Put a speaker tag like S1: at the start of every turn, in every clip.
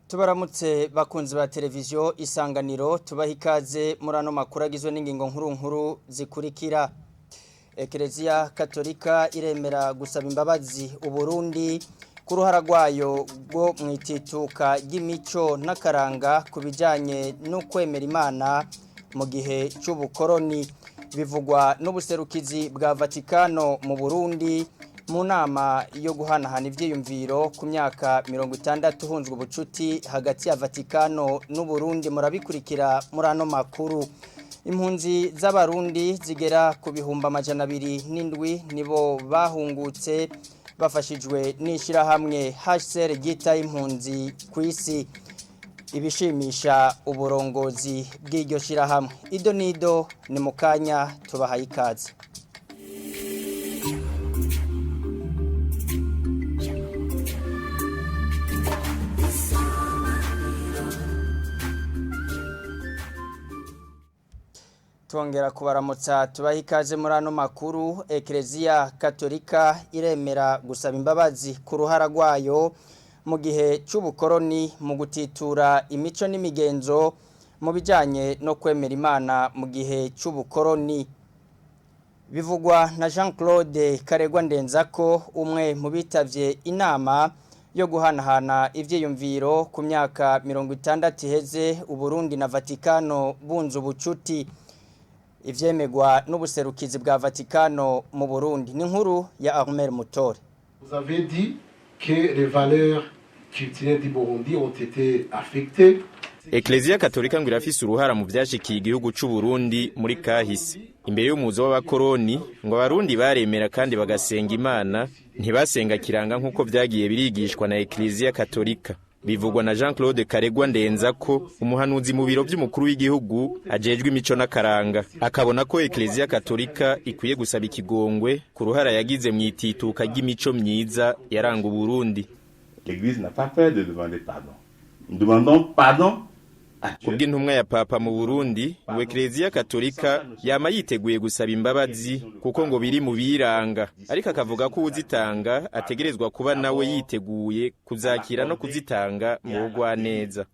S1: Tubaramutse bakunzi ba televiziyo Isanganiro, tubaha ikaze muri ano makuru agizwe n'ingingo nkuru nkuru zikurikira. Ekereziya Katolika iremera gusaba imbabazi Uburundi ku ruhara rwayo rwo mu itituka ry'imico n'akaranga ku bijyanye no kwemera Imana mu gihe cy'ubukoroni, bivugwa n'ubuserukizi bwa Vatikano mu Burundi mu nama yo guhanahana ivyiyumviro ku myaka 60 hunzwe ubucuti hagati ya Vatikano n'Uburundi. Murabikurikira muri ano makuru. Impunzi z'Abarundi zigera ku 207,000 nibo bahungutse bafashijwe n'ishirahamwe HCR ryita impunzi kw'isi, ibishimisha uburongozi bw'iryo shirahamwe. Ido nido ni mukanya, tubahaye ikaze. Twongera kubaramutsa, tubaha ikaze muri ano makuru. Ekereziya Katolika iremera gusaba imbabazi ku ruhara rwayo mu gihe c'ubukoroni mu gutitura imico n'imigenzo mu bijanye no kwemera Imana mu gihe c'ubukoroni, bivugwa na Jean Claude Karegwa Ndenzako, umwe mu bitavye inama yo guhanahana ivyiyumviro ku myaka 60 iheze Uburundi na Vatikano bunze ubucuti, ivyemegwa n'ubuserukizi bwa Vatikano mu Burundi. Ni nkuru ya Armel Mutore.
S2: Vous avez dit que les valeurs culturelles du Burundi ont été affectées.
S3: Eklezia Katolika ngo irafise uruhara mu vyashikiye igihugu c'u Burundi muri kahise. Imbere y'umuzo w'abakoroni, ngo Abarundi baremera kandi bagasenga Imana, ntibasenga kiranga nk'uko vyagiye birigishwa na Eklezia Katolika. Bivugwa na Jean Claude Karegwa Ndenzako, umuhanuzi mu biro vy'umukuru w'igihugu ajejwe imico n'akaranga. Akabona ko Eklezia Katolika ikwiye gusaba ikigongwe ku ruhara yagize mu itituka ry'imico myiza yaranga Uburundi.
S4: L'Église n'a pas peur de demander pardon. Nous demandons pardon à Dieu.
S3: Kubw'intumwa ya Papa mu Burundi, ngo Eklezia Katolika yama yiteguye gusaba imbabazi kuko ngo biri mu biranga, ariko akavuga ko uwuzitanga ategerezwa kuba nawe yiteguye kuzakira no kuzitanga mu bugwaneza.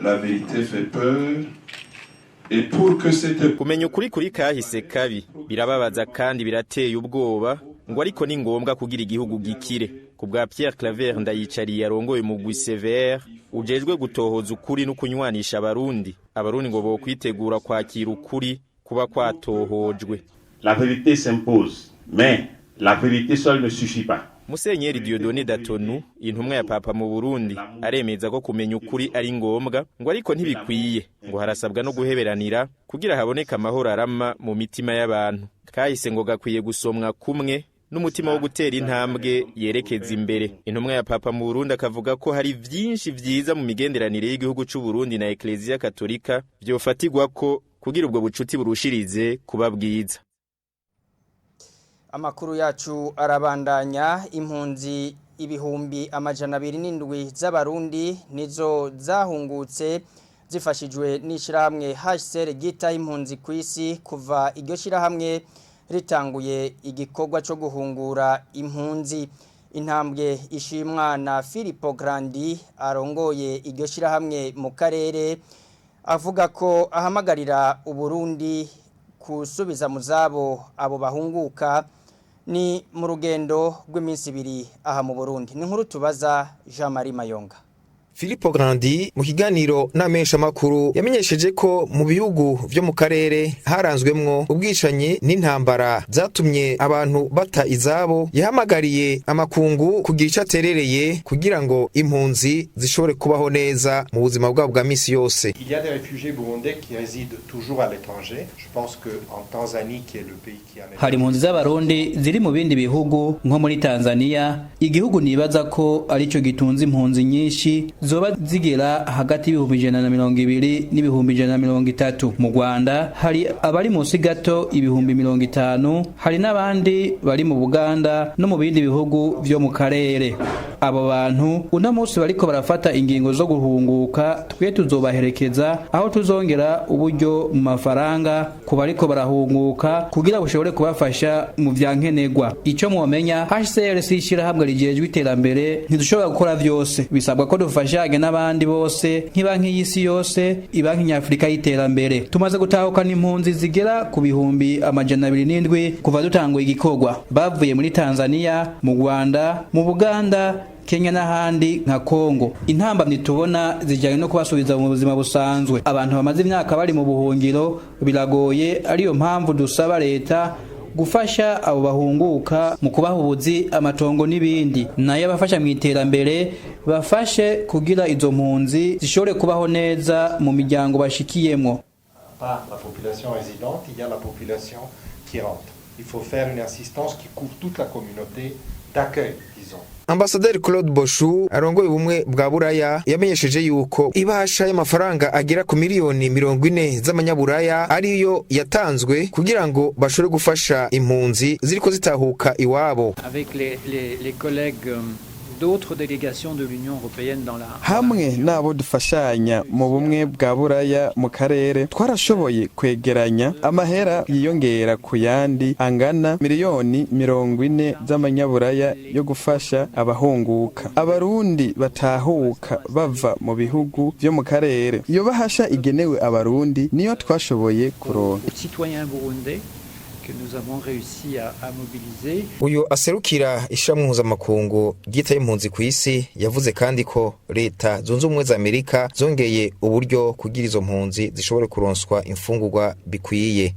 S5: La vérité fait peur. Et pour que cette
S3: Kumenya ukuri kuri kahise kabi birababaza kandi birateye ubwoba, ngo ariko ni ngombwa kugira igihugu gikire. Ku bwa Pierre Claver Ndayicariye arongoye umugwi Sévère ujejwe gutohoza ukuri no kunywanisha Abarundi, Abarundi ngo bokwitegura kwakira ukuri kuba kwatohojwe.
S4: La vérité s'impose, mais la vérité seule ne suffit pas.
S3: Musenyeri Dieudonné Datonu, intumwa ya Papa mu Burundi, aremeza ko kumenya ukuri ari ngombwa, ngo ariko ntibikwiye, ngo harasabwa no guheberanira kugira haboneke amahoro arama mu mitima y'abantu. Kahise ngo gakwiye gusomwa kumwe n'umutima wo gutera intambwe yerekeza imbere. Intumwa ya Papa mu Burundi akavuga ko hari vyinshi vyiza mu migenderanire y'igihugu c'u Burundi na Eklezia Katolika vyofatirwa ko kugira ubwo bucuti burushirize kuba bwiza.
S1: Amakuru yacu arabandanya. Impunzi 207,000 z'Abarundi nizo zahungutse zifashijwe n'ishirahamwe HCR ryita impunzi kw'isi kuva iryo shirahamwe ritanguye igikorwa cyo guhungura impunzi. Intambwe ishimwa na Filippo Grandi arongoye iryo shirahamwe mu karere, avuga ko ahamagarira Uburundi kusubiza mu zabo abo bahunguka. Ni mu rugendo rw'iminsi 2 aha mu Burundi. Ni nkuru tubaza Jean Marie Mayonga.
S6: Filippo Grandi mu kiganiro n'amenyesha makuru yamenyesheje ko mu bihugu vyo mu karere haranzwemwo ubwicanyi n'intambara zatumye abantu bata izabo. Yahamagariye amakungu kugira ico aterereye kugira ngo impunzi zishobore kubaho neza mu buzima bwabo bwa misi yose.
S7: Il y a des réfugiés burundais qui résident toujours à l'étranger. Je pense que en Tanzanie, qui est le pays qui a
S8: Hari impunzi z'Abarundi ziri mu bindi bihugu nko muri Tanzania, igihugu nibaza ko arico gitunze impunzi nyinshi, zoba zigera hagati y'120,000 n'ibihumbi 130,000. Mu Rwanda hari abari munsi gato 50,000, hari n'abandi bari mu Buganda no mu bindi bihugu vyo mu karere. Abo bantu uno munsi bariko barafata ingingo zo guhunguka, twe tuzobaherekeza aho tuzongera uburyo mu mafaranga ku bariko barahunguka kugira bushobore kubafasha mu vya nkenerwa. Ico mwomenya, HCR si ishirahamwe rijejwe iterambere, ntidushobora gukora vyose, bisabwa ko dufashanya n'abandi bose nk'ibanki y'isi yose, ibanki nyafurika y'iterambere. Tumaze gutahukana impunzi zigera ku 207,000 kuva dutanguye igikorwa, bavuye muri Tanzania, mu Rwanda, mu Buganda, Kenya n'ahandi nka Kongo. Intambamyi tubona zijyanye no kubasubiza mu buzima busanzwe. Abantu bamaze imyaka bari mu buhungiro biragoye, ariyo mpamvu dusaba leta gufasha abo bahunguka mu kubaha ubuzi, amatongo n'ibindi, nayo abafasha mu iterambere bafashe kugira izo mpunzi zishobore kubaho neza mu miryango bashikiyemwo.
S7: Par la population résidente, il y a la population qui rentre. Il faut faire une assistance qui couvre toute la communauté d'accueil, disons.
S6: Ambasaderi Claude Boshu arongoye ubumwe bwa Buraya yamenyesheje yuko ibahasha y'amafaranga agera ku miliyoni 40 z'amanyaburaya ariyo yatanzwe kugira ngo bashobore gufasha impunzi ziriko zitahuka iwabo.
S9: Avec les collègues d'autres délégations de l'Union européenne dans la
S10: Hamwe n'abo dufashanya mu bumwe bwa Buraya mu karere, twarashoboye kwegeranya amahera yiyongera ku yandi angana miliyoni 40 z'amanyaburaya yo gufasha abahunguka, Abarundi batahuka bava mu bihugu vyo mu karere. Iyo bahasha igenewe Abarundi niyo twashoboye kuronka.
S9: Citoyens burundais que nous avons réussi à mobiliser.
S6: Uyu aserukira ishirahamwe mpuzamakungu ryitaye impunzi ku isi yavuze kandi ko Leta Zunze Ubumwe za Amerika zongeye uburyo kugira izo mpunzi zishobore kuronswa imfungurwa bikwiye.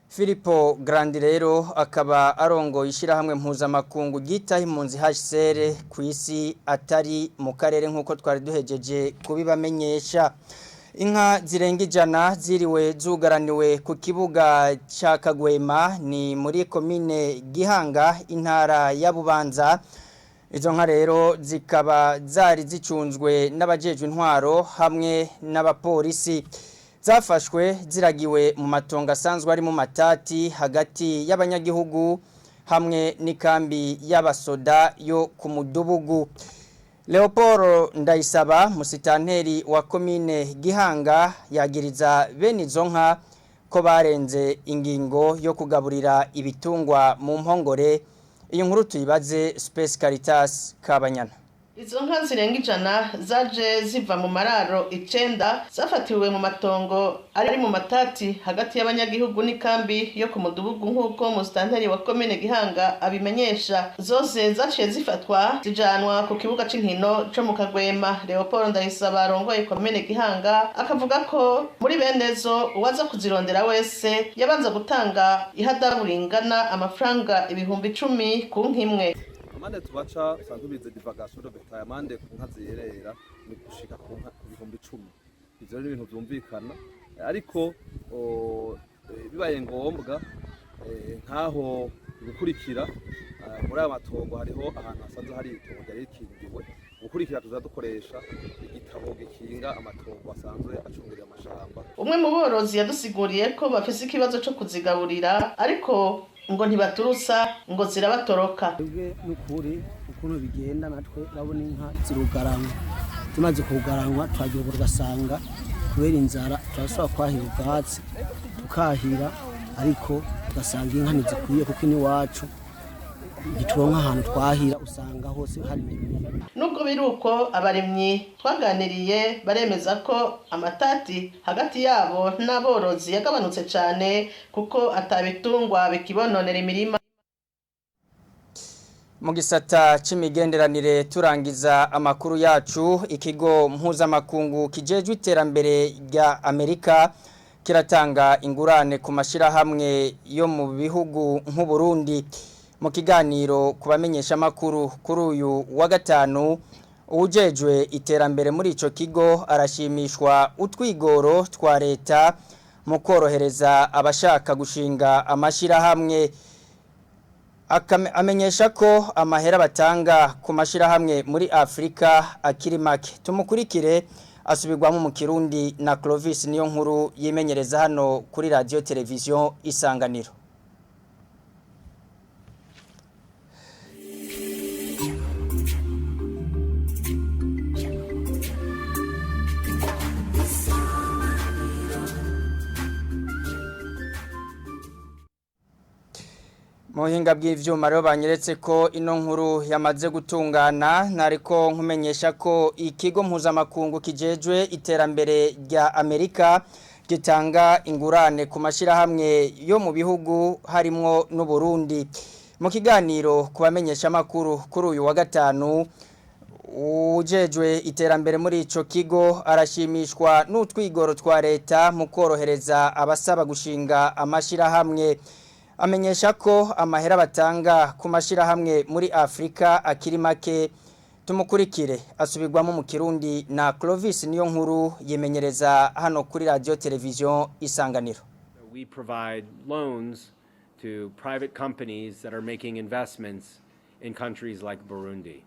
S1: Filippo Grandi rero akaba arongoye ishyirahamwe mpuzamakungu ryitaho impunzi HCR ku isi, atari mu karere nk'uko twari duhejeje kubibamenyesha. Inka zirenga 100 ziriwe zugaraniwe ku kibuga cya Kagwema, ni muri komine Gihanga, intara ya Bubanza. Izo nka rero zikaba zari zicunzwe n'abajejwe intwaro hamwe n'abapolisi. Zafashwe ziragiwe mu matongo asanzwe ari mu matati hagati y'abanyagihugu hamwe n'ikambi y'abasoda yo ku Mudubugu. Leopold Ndayisaba, musitanteri wa komine Gihanga, yagiriza bene izo nka ko barenze ingingo yo kugaburira ibitungwa mu mpongore. Iyo nkuru tuyibaze Space Caritas Kabanyana.
S11: Izo nka zirenga 100 zaje ziva mu mararo 9 zafatiwe mu matongo ari mu matati hagati y'abanyagihugu n'ikambi yo ku Mudugudu, nk'uko musitanteri wa komine Gihanga abimenyesha. Zose zaciye zifatwa zijanwa ku kibuga c'inkino co mu Kagwema. Leopold Ndayisaba arongoye komine Gihanga akavuga ko muri bene zo uwaza kuzirondera wese yabanza gutanga ihadabu ringana amafaranga 10,000 ku nkimwe.
S12: Amande tubaca usanzwe bize divagation de bétail, amande ku nka ziyerera ni gushika ku nka 10,000. Ivyo ni ibintu vyumvikana, ariko bibaye ngombwa nkaho gukurikira muri aya matongo hariho ahantu hasanzwe hari itongo ryari rikingiwe. Gukurikira tuza dukoresha igitabo gikinga amatongo asanzwe acungereye amashamba.
S11: Umwe mu borozi yadusiguriye ko bafise ikibazo co kuzigaburira, ariko ngo ntibaturusa, ngo zirabatoroka.
S13: Twebwe n'ukuri ukuntu bigenda, natwe urabona inka zirugaranwa, zimaze kugaranwa twagira ugasanga kubera inzara turasubira kwahira ubwatsi, tukahira, ariko ugasanga inka ntizikwiye kuko iwacu ntituronka ahantu twahira, usanga hose hari
S11: Nubwo biri uko, abarimyi twaganiriye baremeza ko amatati hagati yabo n'aborozi yagabanutse cyane kuko atabitungwa bikibononera imirima.
S1: Mu gisata c'imigenderanire, turangiza amakuru yacu, ikigo mpuzamakungu kijejwe iterambere rya Amerika kiratanga ingurane ku mashirahamwe yo mu bihugu nk'u Burundi. Mu kiganiro ku bamenyeshamakuru kuri uyu wa gatanu, uwujejwe iterambere muri ico kigo arashimishwa utwigoro twa leta mu korohereza abashaka gushinga amashirahamwe. Amenyesha ko amahera batanga ku mashirahamwe muri Afrika akiri make. Tumukurikire, asubirwamo mu Kirundi na Clovis niyo nkuru yimenyereza hano kuri radio television Isanganiro. Muhinga bw'ivyuma rero banyeretse ko ino nkuru yamaze gutungana, nariko nkumenyesha ko ikigo mpuzamakungu kijejwe iterambere rya Amerika gitanga ingurane ku mashirahamwe yo mu bihugu harimwo n'u Burundi. Mu kiganiro kubamenyesha makuru kuri uyu wa gatanu, ujejwe iterambere muri ico kigo arashimishwa n'utwigoro twa leta mu korohereza abasaba gushinga amashirahamwe. Amenyesha ko amahera batanga ku mashirahamwe muri Afrika akiri make. Tumukurikire asubirwamo mu Kirundi na Clovis niyo nkuru yemenyereza hano kuri radio television Isanganiro.
S14: We provide loans to private companies that are making investments in countries like Burundi.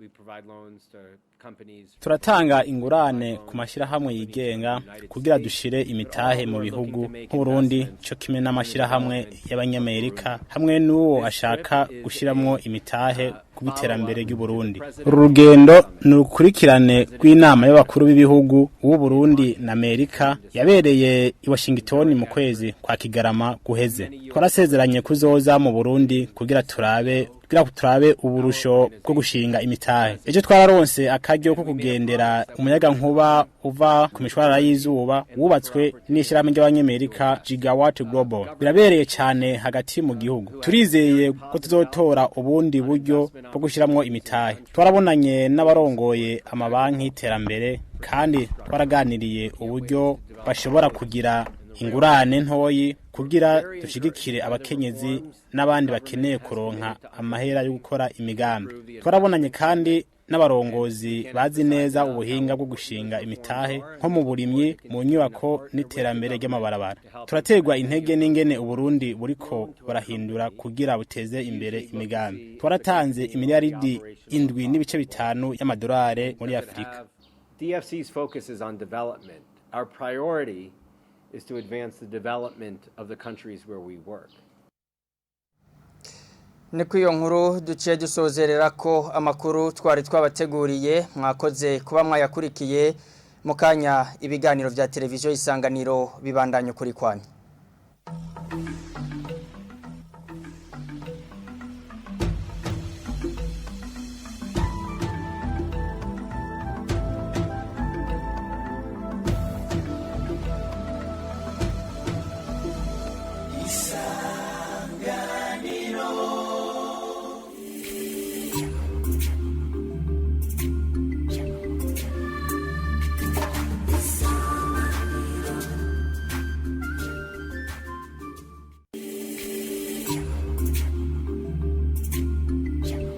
S14: We provide loans to companies.
S15: Turatanga ingurane ku mashyirahamwe yigenga kugira dushire imitahe mu bihugu nk'Uburundi, cyo kimwe n'amashyirahamwe y'Abanyamerika hamwe n'uwo ashaka gushiramwo imitahe ku iterambere ry'Uburundi. Uru rugendo ni urukurikirane rw'inama y'abakuru b'ibihugu w'u Burundi na Amerika yabereye i Washington mu kwezi kwa Kigarama guheze. Twarasezeranye kuzoza mu Burundi kugira turabe uburusho bwo gushinga imitahe. Ejo twararonse akaryo ko kugendera umuyaga nkuba uva ku mishwarara y'izuba wubatswe n'ishyirahamwe ry'Abanyamerika Gigawatt Global. Birabereye cyane hagati mu gihugu. Turizeye ko tuzotora ubundi buryo bwo gushiramwo imitahe. Twarabonanye n'abarongoye amabanki y'iterambere kandi twaraganiriye uburyo bashobora kugira ingurane ntoyi kugira dushigikire abakenyezi n'abandi bakeneye kuronka amahera yo gukora imigambi. Twarabonanye kandi n'abarongozi bazi neza ubuhinga bwo gushinga imitahe nko mu burimyi, mu nyubako n'iterambere ry'amabarabara. Turaterwa intege n'ingene Uburundi buriko burahindura kugira buteze imbere imigambi. Twaratanze imiliyaridi 7.5 y'amadolari muri Afurika.
S14: DFC's focus is on development. Our priority is to advance the development of the countries where we work.
S1: Ni iyo nkuru duciye dusozerera ko amakuru twari twabateguriye. Mwakoze kuba mwayakurikiye. Mu kanya ibiganiro vya televiziyo Isanganiro bibandanye kuri kwanyu.